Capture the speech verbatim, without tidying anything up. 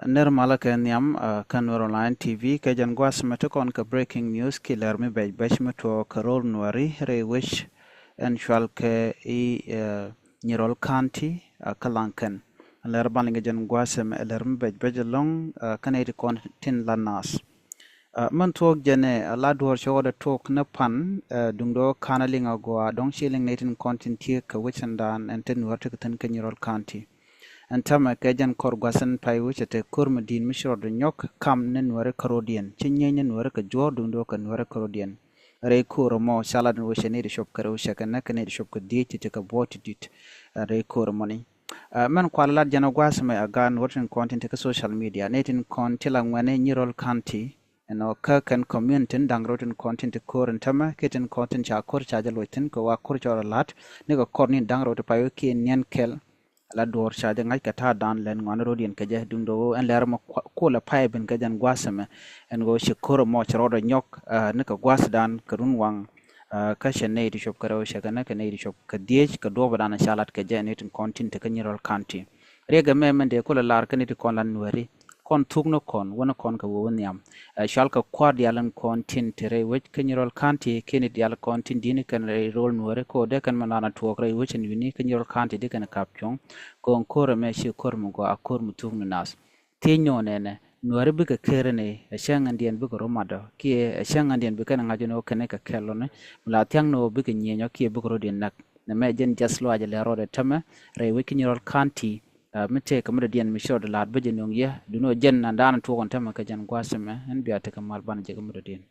Nir malä kɛ nhiam kä Nuer Online T V kɛ jɛn gua̱a̱th mɛ ti kɔn kɛ breaking news kiɛ lɛr mi bɛc bɛc mi tuɔɔk kɛ ro̱l Nuɛri rɛy wec ɛn cual kɛ i̱ Nyirol County kä Laŋkɛn. Lɛr ban liŋ kɛ jɛn gua̱a̱th mɛ lɛr mi bɛc bɛc ɛlɔ̱ŋ kä nɛy ti kɔn tin la naath. Mɛn thuɔ̱k jɛnɛ la duɔ̱ɔ̱r cɔɔdɛ tok ni pan duŋdɔ ka̱n a liŋ a gɔaa dɔ̱ŋ ci liŋ nɛy tin kɔn tin tiek kɛ wec ɛn daan ɛn te Nuɛr ti kɛ thi̱n kä Nyirol County. Ɛn tämɛ kɛ jɛn kɔr gua̱th ɛn pay wec ɛ te ko̱r mi di̱i̱t mi ci rɔɔdɛ nyɔk kam ni Nuɛri kärɔ̱diɛn ci nyieny ni Nuɛri kɛ juɔ̱ɔ̱r duŋdɔ kɛ Nuɛri kärɔ̱diɛn. Rɛy ko̱r ɛmɔ ca lat ɛn wec ɛ nɛy ti cop kɛ rɛw cɛ kɛ nɛk kɛ nɛy ti cop kɛ dhieec ti ti kɛ buɔt ti di̱t rɛy ko̱r ɛmɔni. Mɛn kual lat jɛn ɔ gua̱a̱th mɛ a gaat Nuɛr tin kɔn tin ti kä social media nɛy tin kɔn ti la ŋuɛni Nyirol County. Ɛn ɔ kä kɛn community tin da̱ŋ rɛw tin kɔn tin ti ko̱r ɛn tämɛ kiɛ tin kɔn tin ca ko̱r ca jɛ luɔc thi̱n kɛ wa ko̱r cɔɔl a la̱t ni kɛ kɔr ni da̱ŋ rɛw ti pay wec kiɛ niɛn kɛl. La duɔ̱ɔ̱r ca jɛ ŋa̱c kɛ ta̱a̱ dan lɛn ŋuan rɔ̱diɛn kɛ jɛ duŋdɔ ɣöö ɛn lɛr mɛ kuɔlɛ pay ben kɛ jɛn gua̱a̱th ɛmɛ. Ɛn ɣöö ci ko̱r ɛmɔ ci rɔɔdɛ nyɔk ni kɛ gua̱a̱th dan kɛ run waŋ. Kä cɛ nɛy ti cop kɛ rɛw cɛ kɛ nɛ kɛ nɛy ti cop kɛ dhieec kɛ duɔ̱ɔ̱p dan ca lat kɛ jɛ ni tin kɔn tin te kä Nyirol County. Riɛk ɛmɛ mɛn dee kulɛ lar kä ni ti kɔn la Nuɛri kɔn thuk ni kɔn wä ni kɔn kɛ wä wä nhiam. Ɛ cual kɛ kua̱r diaal in kɔn tin te rɛy wec kä Nyirol County kiɛ ni diaal kɔn tin di̱t ni kɛn rɛy ro̱l Nuɛri kɛ wä dee kɛn mɛ lan a tuɔɔk rɛy wec in wi̱ni kä Nyirol County di kɛn kap cuɔ̱ŋ. Kɛ ɣöö ko̱r ɛmɛ ci ko̱r mi gɔaa a ko̱r mi thuk ni naath. Thiec ni ɣöö nɛnɛ Nuɛri bikɛ ker ni ɛ cäŋ ɛn diɛn bikɛ rɔ matdɔ kiɛ ɛ cäŋ ɛn diɛn bikɛ ni ŋa̱c ni ɣöö kɛn kɛ kɛl lɔni mi la thia̱ŋ ni ɣöö bikɛ nyieenyɔ kiɛ bikɛ rɔ diɛn näk. Nɛ mɛ jɛn jiath luaacɛ lɛ rɔɔdɛ tämɛ rɛy wec kä Nyirol County. Mi tëëkɛ mi dɔ̱diɛn mi ci rɔɔdɛ la̱a̱t bä jɛ nöŋ yɛ duno jɛn nan daanɛ tuɔɔk ɛn tämɛ kɛ jɛn gua̱a̱th ɛmɛ ɛn bia tekɛ mal banɛ jɛ kä mi dɔ̱diɛn.